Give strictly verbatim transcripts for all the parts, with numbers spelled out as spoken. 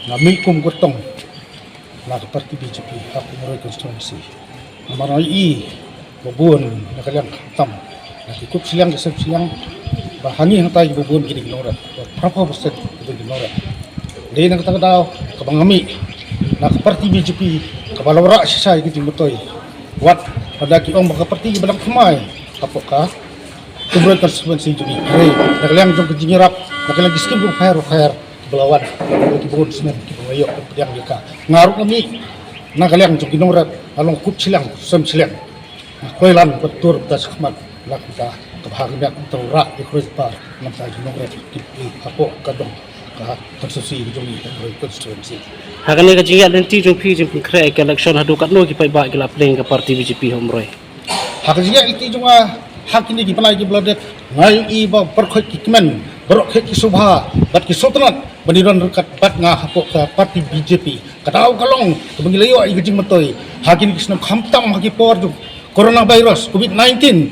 Nga mih kum kyrtong na ka party B J P ha ka Umroi constituency. Namar nga i ba bun na ka liang khamtam na ki kup shiliang ki sem shiliang ba hangi hangtai ki ba bun ki dei ki nongrep, ba phra phew percent ki dei ki nongrep. Dei na kata ka daw kaba nga mih na ka party B J P kaba la wanrah shisha ïa ka jingmyntoi. Wat lada ki ong ba ka party ba dang thymmai hapoh ka Umroi constituency jong ngi. Hynrei na ka liang jong ka jingïarap, na ka liang ki skim ruh pher ruh pher ba la wan, ki bun snem ki ba la ïoh pdiang ïa ka. Nga ruh nga mih na ka liang jong ki nongrep, nga long kup shiliang sem shiliang. Nga kloi lan ba tur ba shakhmat la kumta kaba ha ka miat kumta rah ïa ka roi par na ka bynta ki nongrep ki hapoh ka dong ka constituency ka jong ngi, ka Umroi constituency. Ha kane ka jingïaid lynti jong phi jingpynkhreh ïa ka election, haduh katno ki paidbah ki la pdiang ïa ka party B J P ha Umroi? Ha ka jingïaid lynti jong nga ha kine ki bnai ki ba la dep, nga ïohi ba baroh khoit ki kmen, baroh khoit ki sngewbha bad ki sngewtynnat ban ïadon ryngkat bad nga hapoh ka party B J P. Ka daw ka long kaba ngi la ïoh ïa ka jingmyntoi ha kine ki snem, khamtam ha ki por jong coronavirus covid nineteen.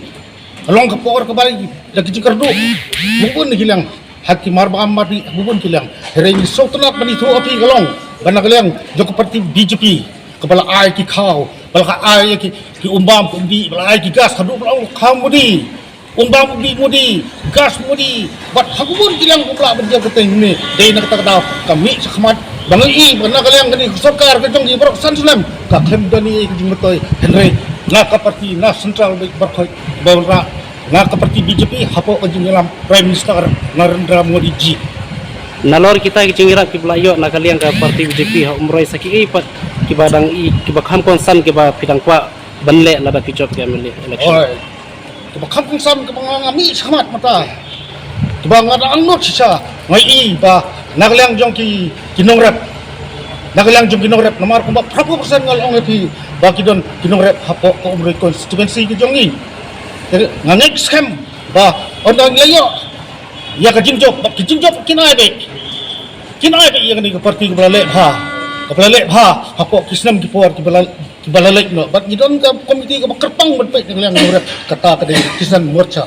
Ka long ka por kaba la da ki jingkyrduh bun bun ki liang, ha ki mar ba am mar dih bun bun ki liang. Hynrei ngi sngewtynnat ban ïathuh ha phi ka long ba na ka liang jong ka party B J P kaba la ai ki khaw, ba la ka ai ïa ki, ki um bam um dih, ba la ai ki gas, haduh ba la ong khaw Modi, um bam um dih Modi, gas Modi, bad ha ka bun ki liang ba la ban jia ka teng ne. Dei na kata ka daw ka mih shakhmat ba nga i ba na ka liang kane ka sorkar ka jong ngi baroh san snem ka khlem don ïa ka jingmyntoi. Hynrei na ka party, na central bad baroh khoit ba wanrah, na ka party B J P hapoh ka jingïalam Prime Minister Narendra Modi ji. Nalor kita ki jingïarap kiba la ïoh na ka liang ka party B J P ha Umroi, sa kiei pat kiba dang i, kiba kham kongsan kiba phi dang kwah ban leh lada phi jop ka M L A election? Oi, kiba kham kongsan kiba nga, nga mih shakhmat mynta, kiba nga dang angnud shisha, nga i ba na ka liang jong ki, ki nongrep, na ka liang jong ki nongrep, namar kumba phra phew percent nga la ong ïa phi ba ki don ki nongrep hapoh ka Umroi constituency ka jong ngi. Te nga ngeit skhem ba ynda ngi la ïoh ïa ka jingjop, bad ki jingjop kin ai beit, kin ai beit ïa kane ka party kaba la leh bha, kaba la leh bha hapoh ki snem ki por kiba la, kiba la leit noh. Bad ngi don ka komiti kaba kyrpang ban peit na ka liang nongrep, kata ka dei Kisan Morcha.